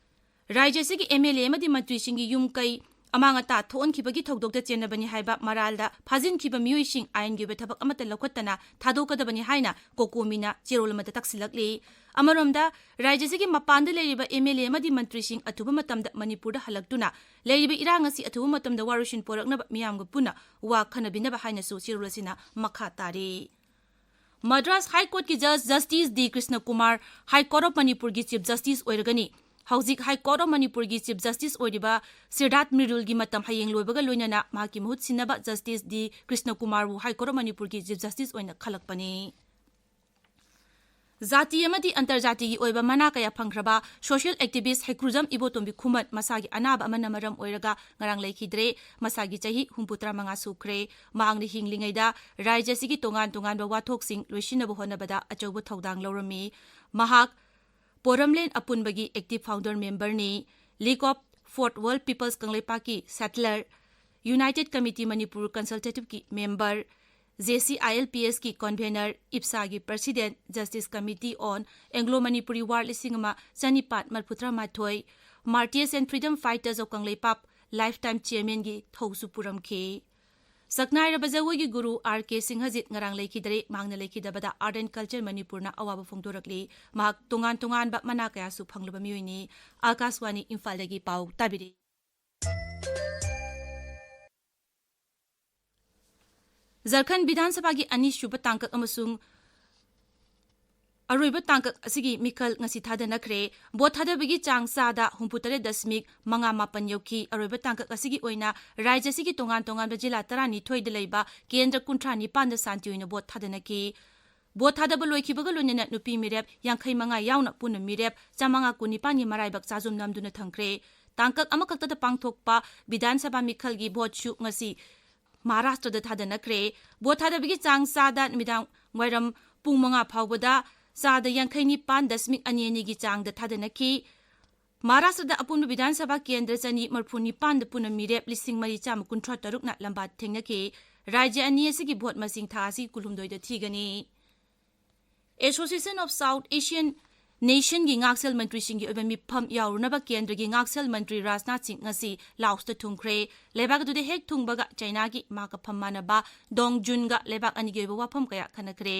ꯔꯥꯖ꯭ꯌ ꯑꯁꯤꯒꯤ ꯑꯦꯝ ꯑꯦꯜ ꯑꯦ ꯑꯃꯗꯤ ꯃꯟꯇ꯭ꯔꯤꯁꯤꯡꯒꯤ ꯌꯨꯝ ꯀꯩ ꯑꯃꯥꯡ ꯑꯇꯥ ꯊꯣꯛꯍꯟꯈꯤꯕꯒꯤ ꯊꯧꯗꯣꯛꯇ ꯆꯦꯟꯅꯕꯅꯤ ꯍꯥꯏꯕ ꯃꯔꯥꯜꯗ ꯐꯥꯖꯤꯟꯈꯤꯕ ꯃꯤꯑꯣꯏꯁꯤꯡ ꯑꯥꯏꯟꯒꯤ ꯑꯣꯏꯕ ꯊꯕꯛ ꯑꯃꯠꯇ ꯂꯧꯈꯠꯇꯅ ꯊꯥꯗꯣꯛꯀꯗꯕꯅꯤ ꯍꯥꯏꯅ ꯀꯣꯀꯣꯃꯤꯅ ꯆꯦꯔꯣꯜ ꯑꯃꯗ ꯇꯛꯁꯤꯜꯂꯛꯂꯤ꯫ ꯑꯃꯔꯣꯝꯗ, ꯔꯥꯖ꯭ꯌ ꯑꯁꯤꯒꯤ ꯃꯄꯥꯟꯗ ꯂꯩꯔꯤꯕ ꯑꯦꯝ ꯑꯦꯜ ꯑꯦ ꯑꯃꯗꯤ ꯃꯟꯇ꯭ꯔꯤꯁꯤꯡ ꯑꯊꯨꯕ ꯃꯇꯝꯗ ꯃꯅꯤꯄꯨꯔꯗ ꯍꯜꯂꯛꯇꯨꯅ ꯂꯩꯔꯤꯕ ꯏꯔꯥꯡ ꯑꯁꯤ ꯑꯊꯨꯕ ꯃꯇꯝꯗ ꯋꯥꯔꯣꯏꯁꯤꯟ ꯄꯨꯔꯛꯅꯕ ꯃꯤꯌꯥꯝꯒ ꯄꯨꯟꯅ ꯋꯥ ꯈꯟꯅꯕꯤꯅꯕ ꯍꯥꯏꯅꯁꯨ ꯆꯦꯔꯣꯜ ꯑꯁꯤꯅ ꯃꯈꯥ ꯇꯥꯔꯤ꯫ ꯃꯗ꯭ꯔꯥꯁ ꯍꯥꯏ ꯀꯣꯔꯠꯀꯤ ꯖꯖ justice D Krishna Kumar high court of ꯃꯅꯤꯄꯨꯔꯒꯤ ꯆꯤꯐ ꯖꯁꯇꯤꯁ ꯑꯣꯏꯔꯒꯅꯤ꯫ ꯍꯧꯖꯤꯛ High Court of ꯃꯅꯤꯄꯨꯔꯒꯤ Chief Justice ꯑꯣꯏꯔꯤꯕ ꯁꯤꯔꯗꯥꯠ ꯃꯤꯔꯨꯜꯒꯤ ꯃꯇꯝ ꯍꯌꯦꯡ ꯂꯣꯏꯕꯒ ꯂꯣꯏꯅꯅ ꯃꯍꯥꯛꯀꯤ ꯃꯍꯨꯠ ꯁꯤꯟꯅꯕ Justice D Krishna ꯀꯨꯃꯥꯔꯕꯨ High Court of ꯃꯅꯤꯄꯨꯔꯒꯤ Chief Justice ꯑꯣꯏꯅ ꯈꯜꯂꯛꯄꯅꯤ꯫ ꯖꯥꯇꯤ ꯑꯃꯗꯤ ꯑꯟꯇꯔꯖꯥꯇꯤꯒꯤ ꯑꯣꯏꯕ ꯃꯅꯥ ꯀꯌꯥ ꯐꯪꯈ꯭ꯔꯕ social activist ꯍꯩꯀ꯭ꯔꯨꯖꯝ ꯏꯕꯣꯇꯣꯝꯕꯤ ꯈꯨꯃꯟ ꯃꯁꯥꯒꯤ ꯑꯅꯥꯕ ꯑꯃꯅ ꯃꯔꯝ ꯑꯣꯏꯔꯒ ꯉꯔꯥꯡ ꯂꯩꯈꯤꯗ꯭ꯔꯦ꯫ ꯃꯁꯥꯒꯤ ꯆꯍꯤ ꯍꯨꯝꯐꯨꯇꯔꯥ ꯃꯉꯥ ꯁꯨꯈ꯭ꯔꯦ꯫ ꯃꯍꯥꯛꯅ ꯍꯤꯡꯂꯤꯉꯩꯗ ꯔꯥꯖ꯭ꯌ ꯑꯁꯤꯒꯤ ꯇꯣꯉꯥꯟ ꯇꯣꯉꯥꯟꯕ ꯋꯥꯊꯣꯛꯁꯤꯡ ꯂꯣꯏꯁꯤꯟꯅꯕ ꯍꯣꯠꯅꯕꯗ ꯑꯆꯧꯕ ꯊꯧꯗꯥꯡ ꯂꯧꯔꯝꯃꯤ꯫ ꯃꯍꯥꯛ ꯄꯣꯔꯝꯂꯦꯟ ꯑꯄꯨꯟꯕꯒꯤ active founder member ꯅꯤ꯫ League of Fourth World Peoples ꯀꯪꯂꯩꯄꯥꯛꯀꯤ settler, United Committee Manipur Consultative ꯀꯤ member, J C I L P S ꯀꯤ convener, ꯏꯞꯁꯥꯒꯤ president, Justice Committee on Anglo Manipuri War ꯂꯤꯁꯤꯡ ꯑꯃ ꯆꯅꯤꯄꯥꯟ ꯃꯔꯤꯐꯨꯇꯔꯥ ꯃꯥꯊꯣꯏ, Martyrs and Freedom Fighters of Kangleipak lifetime chairman ꯒꯤ ꯊꯧꯁꯨ ꯄꯨꯔꯝꯈꯤ꯫ ꯁꯛꯅꯥꯏꯔꯕ ꯖꯒꯣꯏꯒꯤ ꯒꯨꯔꯨ ꯑꯥꯔ ꯀꯦ ꯁꯤꯡꯍꯖꯤꯠ ꯉꯔꯥꯡ ꯂꯩꯈꯤꯗꯔꯦ꯫ ꯃꯍꯥꯛꯅ ꯂꯩꯈꯤꯗꯕꯗ Art and Culture ꯃꯅꯤꯄꯨꯔꯅ ꯑꯋꯥꯕ ꯐꯣꯡꯗꯣꯔꯛꯂꯤ꯫ ꯃꯍꯥꯛ ꯇꯣꯉꯥꯟ ꯇꯣꯉꯥꯟꯕ ꯃꯅꯥ ꯀꯌꯥꯁꯨ ꯐꯪꯂꯕ ꯃꯤꯑꯣꯏꯅꯤ꯫ ꯑꯥꯀꯥꯁꯋꯥꯅꯤ ꯏꯝꯐꯥꯜꯗꯒꯤ ꯄꯥꯎ ꯇꯥꯕꯤꯔꯤ꯫ ꯖꯔꯈꯟ ꯕꯤꯙꯥꯟ ꯁꯚꯥꯒꯤ ꯑꯅꯤꯁꯨꯕ ꯇꯥꯡꯀꯛ ꯑꯃꯁꯨꯡ ꯑꯔꯣꯏꯕ ꯇꯥꯡꯀꯛ ꯑꯁꯤꯒꯤ ꯃꯤꯈꯜ ꯉꯁꯤ ꯊꯥꯗꯅꯈ꯭ꯔꯦ꯫ ꯚꯣꯠ ꯊꯥꯗꯕꯒꯤ ꯆꯥꯡ ꯆꯥꯗ ꯍꯨꯝꯐꯨꯇꯔꯦꯠ ꯗꯁꯃꯤꯛ ꯃꯉꯥ ꯃꯥꯄꯟ ꯌꯧꯈꯤ꯫ ꯑꯔꯣꯏꯕ ꯇꯥꯡꯀꯛ ꯑꯁꯤꯒꯤ ꯑꯣꯏꯅ ꯔꯥꯖ꯭ꯌ ꯑꯁꯤꯒꯤ ꯇꯣꯉꯥꯟ ꯇꯣꯉꯥꯟꯕ ꯖꯤꯂꯥ ꯇꯔꯥꯅꯤꯊꯣꯏꯗ ꯂꯩꯕ ꯀꯦꯟꯗ꯭ꯔ ꯀꯨꯟꯊ꯭ꯔꯥ ꯅꯤꯄꯥꯟꯗ ꯁꯥꯟꯇꯤ ꯑꯣꯏꯅ ꯚꯣꯠ ꯊꯥꯗꯅꯈꯤ꯫ ꯚꯣꯠ ꯊꯥꯗꯕ ꯂꯣꯏꯈꯤꯕꯒ ꯂꯣꯏꯅꯅ ꯅꯨꯄꯤ ꯃꯤꯔꯦꯞ ꯌꯥꯡꯈꯩ ꯃꯉꯥ ꯌꯥꯎꯅ ꯄꯨꯟꯅ ꯃꯤꯔꯦꯞ ꯆꯥꯃꯉꯥ ꯀꯨꯟꯅꯤꯄꯥꯟꯒꯤ ꯃꯔꯥꯏꯕꯛ ꯆꯥꯖꯨꯝ ꯅꯝꯗꯨꯅ ꯊꯝꯈ꯭ꯔꯦ꯫ ꯇꯥꯡꯀꯛ ꯑꯃꯈꯛꯇꯗ ꯄꯥꯡꯊꯣꯛꯄ ꯕꯤꯙꯥꯟ ꯁꯚꯥ ꯃꯤꯈꯜꯒꯤ ꯚꯣꯠꯁꯨ ꯉꯁꯤ ꯃꯍꯥꯔꯥꯁꯇ꯭ꯔꯗ ꯊꯥꯗꯅꯈ꯭ꯔꯦ꯫ ꯚꯣꯠ ꯊꯥꯗꯕꯒꯤ ꯆꯥꯡ ꯆꯥꯗ ꯅꯨꯃꯤꯗꯥꯡ ꯋꯥꯏꯔꯝ ꯄꯨꯡ ꯃꯉꯥ ꯐꯥꯎꯕꯗ ꯆꯥꯗ ꯌꯥꯡꯈꯩ ꯅꯤꯄꯥꯟ ꯗꯁꯃꯤꯛ ꯑꯅꯤ ꯑꯅꯤꯒꯤ ꯆꯥꯡꯗ ꯊꯥꯗꯅꯈꯤ꯫ ꯃꯍꯥꯔꯥꯁꯇ꯭ꯔꯗ ꯑꯄꯨꯟꯕ ꯕꯤꯙꯥꯟ ꯁꯚꯥ ꯀꯦꯟꯗ꯭ꯔ ꯆꯅꯤ ꯃꯔꯤꯐꯨ ꯅꯤꯄꯥꯟꯗ ꯄꯨꯟꯅ ꯃꯤꯔꯦꯞ ꯂꯤꯁꯤꯡ ꯃꯔꯤ ꯆꯥꯝꯃ ꯀꯨꯟꯊ꯭ꯔꯥ ꯇꯔꯨꯛꯅ ꯂꯝꯕꯥ ꯊꯦꯡꯅꯈꯤ꯫ ꯔꯥꯖ꯭ꯌ ꯑꯅꯤ ꯑꯁꯤꯒꯤ ꯚꯣꯠ ꯃꯁꯤꯡ ꯊꯥ ꯑꯁꯤ ꯀꯨꯟꯍꯨꯝꯗꯣꯏꯗ ꯊꯤꯒꯅꯤ꯫ Association of South Asian Nation ꯒꯤ ꯉꯥꯛꯁꯦꯜ ꯃꯟꯇ꯭ꯔꯤꯁꯤꯡꯒꯤ ꯑꯣꯏꯕ ꯃꯤꯐꯝ ꯌꯥꯎꯔꯨꯅꯕ ꯀꯦꯟꯗ꯭ꯔꯒꯤ ꯉꯥꯛꯁꯦꯜ ꯃꯟꯇ꯭ꯔꯤ ꯔꯥꯖꯅꯥꯊ ꯁꯤꯡ ꯉꯁꯤ ꯂꯥꯎꯁꯇ ꯊꯨꯡꯈ꯭ꯔꯦ꯫ ꯂꯩꯕꯥꯛ ꯑꯗꯨꯗ ꯍꯦꯛ ꯊꯨꯡꯕꯒ ꯆꯥꯏꯅꯥꯒꯤ ꯃꯍꯥꯛꯀ ꯐꯝ ꯃꯥꯟꯅꯕ ꯗꯣꯡ ꯖꯨꯟꯒ ꯂꯩꯕꯥꯛ ꯑꯅꯤꯒꯤ ꯑꯣꯏꯕ ꯋꯥꯐꯝ ꯀꯌꯥ ꯈꯟꯅꯈ꯭ꯔꯦ꯫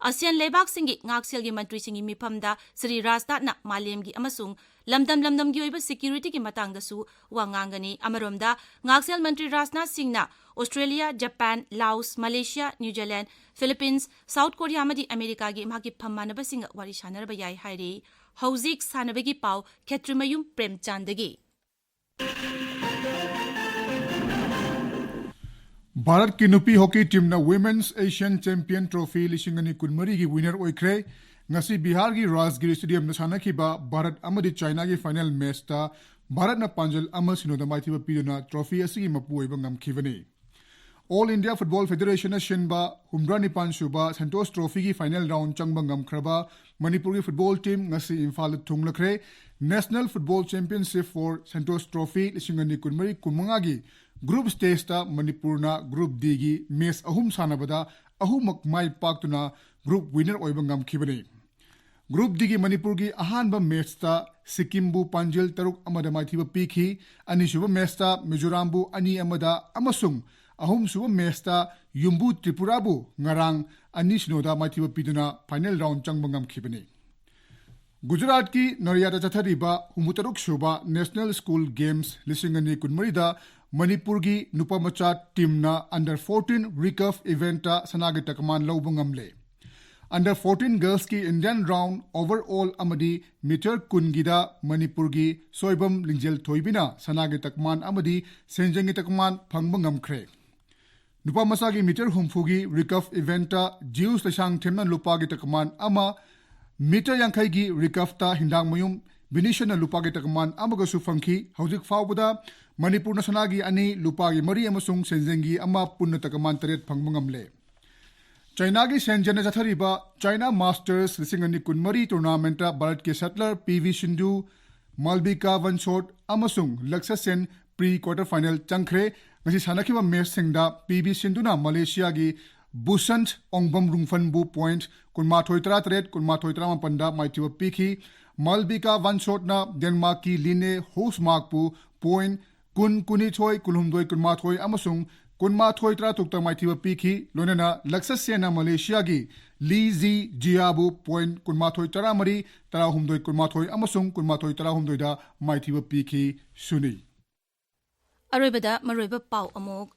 ꯑꯁꯤꯌꯥꯟ ꯂꯩꯕꯥꯛꯁꯤꯡꯒꯤ ꯉꯥꯛꯁꯦꯜꯒꯤ ꯃꯟꯇ꯭ꯔꯤꯁꯤꯡꯒꯤ ꯃꯤꯐꯝꯗ ꯁ꯭ꯔꯤ ꯔꯥꯖꯅꯥꯊꯅ ꯃꯥꯂꯦꯝꯒꯤ ꯑꯃꯁꯨꯡ ꯂꯝꯗꯝ ꯂꯝꯗꯝꯒꯤ ꯑꯣꯏꯕ security ꯒꯤ ꯃꯇꯥꯡꯗꯁꯨ ꯋꯥ ꯉꯥꯡꯒꯅꯤ꯫ ꯑꯃꯔꯣꯝꯗ, ꯉꯥꯛꯁꯦꯜ ꯃꯟꯇ꯭ꯔꯤ ꯔꯥꯖꯅꯥꯊ ꯁꯤꯡꯅ Australia, Japan, Laos, Malaysia, New Zealand, Philippines, South Korea ꯑꯃꯗꯤ ꯑꯃꯦꯔꯤꯀꯥꯒꯤ ꯃꯍꯥꯛꯀꯤ ꯐꯝ ꯃꯥꯟꯅꯕꯁꯤꯡꯒ ꯋꯥꯔꯤ ꯁꯥꯟꯅꯔꯕ ꯌꯥꯏ ꯍꯥꯏꯔꯤ꯫ ꯍꯧꯖꯤꯛ ꯁꯥꯟꯅꯕꯒꯤ ꯄꯥꯎ, ꯈꯦꯇ꯭ꯔꯤꯃꯌꯨꯝ ꯄ꯭ꯔꯦꯝꯆꯥꯟꯗꯒꯤ꯫ ꯚꯥꯔꯠꯀꯤ ꯅꯨꯄꯤ hockey ꯇꯤꯝꯅ Women's Asian Champion Trophy ꯂꯤꯁꯤꯡ ꯑꯅꯤ ꯀꯨꯟꯃꯔꯤꯒꯤ ꯋꯤꯅꯔ ꯑꯣꯏꯈ꯭ꯔꯦ꯫ ꯉꯁꯤ ꯕꯤꯍꯥꯔꯒꯤ ꯔꯥꯖꯒꯤꯔ ꯁ꯭ꯇꯦꯗꯤꯌꯝꯗ ꯁꯥꯟꯅꯈꯤꯕ ꯚꯥꯔꯠ ꯑꯃꯗꯤ ꯆꯥꯏꯅꯥꯒꯤ ꯐꯥꯏꯅꯦꯜ ꯃꯦꯆꯇ ꯚꯥꯔꯠꯅ ꯄꯥꯟꯖꯜ ꯑꯃ ꯁꯤꯅꯣꯗ ꯃꯥꯏꯊꯤꯕ ꯄꯤꯗꯨꯅ ꯇ꯭ꯔꯣꯐꯤ ꯑꯁꯤꯒꯤ ꯃꯄꯨ ꯑꯣꯏꯕ ꯉꯝꯈꯤꯕꯅꯤ꯫ All India Football Federation ꯅ ꯁꯤꯟꯕ ꯍꯨꯝꯗ꯭ꯔꯥ ꯅꯤꯄꯥꯟ ꯁꯨꯕ ꯁꯟꯇꯣꯁ ꯇ꯭ꯔꯣꯐꯤꯒꯤ ꯐꯥꯏꯅꯦꯜ ꯔꯥꯎꯟ ꯆꯪꯕ ꯉꯝꯈ꯭ꯔꯕ ꯃꯅꯤꯄꯨꯔꯒꯤ ꯐꯨꯠꯕꯣꯜ ꯇꯤꯝ ꯉꯁꯤ ꯏꯝꯐꯥꯜꯗ ꯊꯨꯡꯂꯈ꯭ꯔꯦ꯫ National Football Championship for Santosh Trophy ꯂꯤꯁꯤꯡ ꯑꯅꯤ ꯀꯨꯟꯃꯔꯤ ꯀꯨꯟꯃꯉꯥꯒꯤ ꯒ꯭ꯔꯨꯞ ꯁ꯭ꯇꯦꯖꯇ ꯃꯅꯤꯄꯨꯔꯅ ꯒ꯭ꯔꯨꯞ ꯗꯤꯒꯤ ꯃꯦꯆ ꯑꯍꯨꯝ ꯁꯥꯟꯅꯕꯗ ꯑꯍꯨꯝꯃꯛ ꯃꯥꯏ ꯄꯥꯛꯇꯨꯅ ꯒ꯭ꯔꯨꯞ ꯋꯤꯅꯔ ꯑꯣꯏꯕ ꯉꯝꯈꯤꯕꯅꯤ꯫ ꯒ꯭ꯔꯨꯞ ꯗꯤꯒꯤ ꯃꯅꯤꯄꯨꯔꯒꯤ ꯑꯍꯥꯟꯕ ꯃꯦꯆꯇ ꯁꯤꯛꯀꯤꯝꯕꯨ ꯄꯥꯟꯖꯤꯜ ꯇꯔꯨꯛ ꯑꯃꯗ ꯃꯥꯏꯊꯤꯕ ꯄꯤꯈꯤ꯫ ꯑꯅꯤꯁꯨꯕ ꯃꯦꯆꯇ ꯃꯤꯖꯣꯔꯥꯝꯕꯨ ꯑꯅꯤ ꯑꯃꯗ ꯑꯃꯁꯨꯡ ꯑꯍꯨꯝꯁꯨꯕ ꯃꯦꯆꯇ ꯌꯨꯝꯕꯨ ꯇ꯭ꯔꯤꯄꯨꯔꯥꯕꯨ ꯉꯔꯥꯡ ꯑꯅꯤ ꯁꯤꯅꯣꯗ ꯃꯥꯏꯊꯤꯕ ꯄꯤꯗꯨꯅ ꯐꯥꯏꯅꯦꯜ ꯔꯥꯎꯟ ꯆꯪꯕ ꯉꯝꯈꯤꯕꯅꯤ꯫ ꯒꯨꯖꯔꯥꯠꯀꯤ ꯅꯣꯏꯗꯥꯗ ꯆꯠꯊꯔꯤꯕ ꯍꯨꯝꯐꯨꯇꯔꯨꯛ ꯁꯨꯕ National School Games ꯂꯤꯁꯤꯡ ꯑꯅꯤ ꯀꯨꯟꯃꯔꯤꯗ ꯃꯅꯤꯄꯨꯔꯒꯤ ꯅꯨꯄꯥ ꯃꯆꯥ ꯇꯤꯝꯅ under fourteen recurve event ꯇ ꯁꯅꯥꯒꯤ ꯇꯀꯃꯥꯟ ꯂꯧꯕ ꯉꯝꯂꯦ꯫ Under fourteen girls ꯀꯤ Indian round overall ꯑꯃꯗꯤ ꯃꯤꯇꯔ ꯀꯨꯟꯒꯤꯗ ꯃꯅꯤꯄꯨꯔꯒꯤ ꯁꯣꯏꯕꯝ ꯂꯤꯡꯖꯦꯜ ꯊꯣꯏꯕꯤꯅ ꯁꯅꯥꯒꯤ ꯇꯀꯃꯥꯟ ꯑꯃꯗꯤ ꯁꯦꯟꯖꯦꯡꯒꯤ ꯇꯀꯃꯥꯟ ꯐꯪꯕ ꯉꯝꯈ꯭ꯔꯦ꯫ ꯅꯨꯄꯥ ꯃꯆꯥꯒꯤ ꯃꯤꯇꯔ ꯍꯨꯝꯐꯨꯒꯤ recurve event ꯇ ꯖꯤꯎꯁ ꯂꯩꯁꯥꯡꯊꯦꯝꯅ ꯂꯨꯄꯥꯒꯤ ꯇꯀꯃꯥꯟ ꯑꯃ, ꯃꯤꯇꯔ ꯌꯥꯡꯈꯩꯒꯤ recurve ꯇ ꯍꯤꯟꯗꯥꯡꯃꯌꯨꯝ ꯕꯤꯅꯤꯁꯟꯅ ꯂꯨꯄꯥꯒꯤ ꯇꯀꯃꯥꯟ ꯑꯃꯒꯁꯨ ꯐꯪꯈꯤ꯫ ꯍꯧꯖꯤꯛ ꯐꯥꯎꯕꯗ ꯃꯅꯤꯄꯨꯔꯅ ꯁꯅꯥꯒꯤ ꯑꯅꯤ, ꯂꯨꯄꯥꯒꯤ ꯃꯔꯤ ꯑꯃꯁꯨꯡ ꯁꯦꯟꯖꯦꯡꯒꯤ ꯑꯃ, ꯄꯨꯟꯅ ꯇꯀꯃꯥꯟ ꯇꯔꯦꯠ ꯐꯪꯕ ꯉꯝꯂꯦ꯫ ꯆꯥꯏꯅꯥꯒꯤ ꯁꯦꯟꯖꯦꯟꯗ ꯆꯠꯊꯔꯤꯕ China Masters ꯂꯤꯁꯤꯡ ꯑꯅꯤ ꯀꯨꯟꯃꯔꯤ tournament ꯇ ꯚꯥꯔꯠꯀꯤ ꯁꯠꯂꯔ ꯄꯤ ꯚꯤ ꯁꯤꯟꯙꯨ, ꯃꯥꯜꯕꯤꯀꯥ ꯕꯟꯁꯣꯠ ꯑꯃꯁꯨꯡ ꯂꯛꯁ ꯁꯦꯟ pre quarter final ꯆꯪꯈ꯭ꯔꯦ꯫ ꯉꯁꯤ ꯁꯥꯟꯅꯈꯤꯕ ꯃꯦꯆꯁꯤꯡꯗ ꯄꯤ ꯚꯤ ꯁꯤꯟꯙꯨꯅ ꯃꯂꯦꯁꯤꯌꯥꯒꯤ ꯕꯨꯁꯟꯠ ꯑꯣꯡꯕꯝ ꯔꯨꯡꯐꯟꯕꯨ ꯄꯣꯏꯟꯠ ꯀꯨꯟꯃꯥꯊꯣꯏ ꯇꯔꯥꯇꯔꯦꯠ, ꯀꯨꯟꯃꯥꯊꯣꯏ ꯇꯔꯥꯃꯥꯄꯟꯗ ꯃꯥꯏꯊꯤꯕ ꯄꯤꯈꯤ꯫ ꯃꯥꯜꯕꯤꯀꯥ ꯕꯟꯁꯣꯠꯅ ꯗꯦꯟꯃꯥꯔꯛꯀꯤ ꯂꯤꯅꯦ ꯍꯣꯁꯃꯥꯔꯛꯄꯨ ꯄꯣꯏꯟꯠ ꯀꯨꯟ, ꯀꯨꯟꯅꯤꯊꯣꯏ, ꯀꯨꯟꯍꯨꯝꯗꯣꯏ, ꯀꯨꯟꯃꯥꯊꯣꯏ ꯑꯃꯁꯨꯡ ꯀꯨꯟꯃꯥꯊꯣꯏ ꯇꯔꯥꯇꯔꯨꯛꯇ ꯃꯥꯏꯊꯤꯕ ꯄꯤꯈꯤ꯫ ꯂꯣꯏꯅꯅ ꯂꯛꯁ ꯁꯦꯟꯅ ꯃꯂꯦꯁꯤꯌꯥꯒꯤ ꯂꯤ ꯖꯤ ꯖꯤꯌꯥꯕꯨ ꯄꯣꯏꯟꯠ ꯀꯨꯟꯃꯥꯊꯣꯏ ꯇꯔꯥꯃꯔꯤ, ꯇꯔꯥꯍꯨꯝꯗꯣꯏ ꯀꯨꯟꯃꯥꯊꯣꯏ ꯑꯃꯁꯨꯡ ꯀꯨꯟꯃꯥꯊꯣꯏ ꯇꯔꯥꯍꯨꯝꯗꯣꯏꯗ ꯃꯥꯏꯊꯤꯕ ꯄꯤꯈꯤ꯫ ꯁꯨꯅꯤ꯫ ꯑꯔꯣꯏꯕꯗ ꯃꯔꯨꯑꯣꯏꯕ ꯄꯥꯎ ꯑꯃꯨꯛ꯫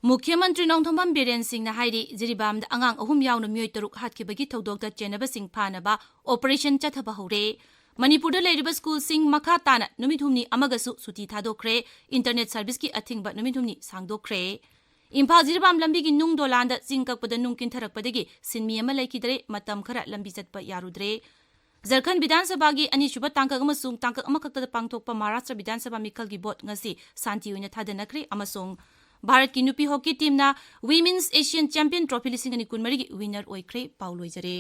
ꯃꯨꯈ꯭ꯌ ꯃꯟꯇ꯭ꯔꯤ ꯅꯣꯡꯊꯣꯝꯕꯝ ꯕꯤꯔꯦꯟ ꯁꯤꯡꯅ ꯍꯥꯏꯔꯤ, ꯖꯤꯔꯤꯕꯥꯝꯗ ꯑꯉꯥꯡ ꯑꯍꯨꯝ ꯌꯥꯎꯅ ꯃꯤꯑꯣꯏ ꯇꯔꯨꯛ ꯍꯥꯠꯈꯤꯕꯒꯤ ꯊꯧꯗꯣꯛꯇ ꯆꯦꯟꯅꯕꯁꯤꯡ ꯐꯥꯅꯕ ꯑꯣꯄꯔꯦꯁꯟ ꯆꯠꯊꯕ ꯍꯧꯔꯦ꯫ ꯃꯅꯤꯄꯨꯔꯗ ꯂꯩꯔꯤꯕ ꯁ꯭ꯀꯨꯜꯁꯤꯡ ꯃꯈꯥ ꯇꯥꯅ ꯅꯨꯃꯤꯠ ꯍꯨꯝꯅꯤ ꯑꯃꯒꯁꯨ ꯁꯨꯇꯤ ꯊꯥꯗꯣꯛꯈ꯭ꯔꯦ꯫ ꯏꯟꯇꯔꯅꯦꯠ ꯁꯔꯚꯤꯁꯀꯤ ꯑꯊꯤꯡꯕ ꯅꯨꯃꯤꯠ ꯍꯨꯝꯅꯤ ꯁꯥꯡꯗꯣꯛꯈ꯭ꯔꯦ꯫ ꯏꯝꯐꯥꯜ ꯖꯤꯔꯤꯕꯥꯝ ꯂꯝꯕꯤꯒꯤ ꯅꯨꯡ ꯗꯣꯂꯥꯟꯗ ꯆꯤꯡ ꯀꯛꯄꯗ ꯅꯨꯡ ꯀꯤꯟꯊꯔꯛꯄꯗꯒꯤ ꯁꯤꯟꯃꯤ ꯑꯃ ꯂꯩꯈꯤꯗ꯭ꯔꯦ꯫ ꯃꯇꯝ ꯈꯔ ꯂꯝꯕꯤ ꯆꯠꯄ ꯌꯥꯔꯨꯗ꯭ꯔꯦ꯫ ꯖꯔꯈꯟ ꯕꯤꯙꯥꯟ ꯁꯚꯥꯒꯤ ꯑꯅꯤꯁꯨꯕ ꯇꯥꯡꯀꯛ ꯑꯃꯁꯨꯡ ꯇꯥꯡꯀꯛ ꯑꯃꯈꯛꯇꯗ ꯄꯥꯡꯊꯣꯛꯄ ꯃꯍꯥꯔꯥꯁꯇ꯭ꯔ ꯕꯤꯙꯥꯟ ꯁꯚꯥ ꯃꯤꯈꯜꯒꯤ ꯚꯣꯠ ꯉꯁꯤ ꯁꯥꯟꯇꯤ ꯑꯣꯏꯅ ꯊꯥꯗꯅꯈ꯭ꯔꯦ ꯑꯃꯁꯨꯡ ꯚꯥꯔꯠꯀꯤ ꯅꯨꯄꯤ hockey ꯇꯤꯝꯅ Women's Asian Champion Trophy ꯂꯤꯁꯤꯡ ꯑꯅꯤ ꯀꯨꯟꯃꯔꯤꯒꯤ ꯋꯤꯅꯔ ꯑꯣꯏꯈ꯭ꯔꯦ꯫ ꯄꯥꯎ ꯂꯣꯏꯖꯔꯦ꯫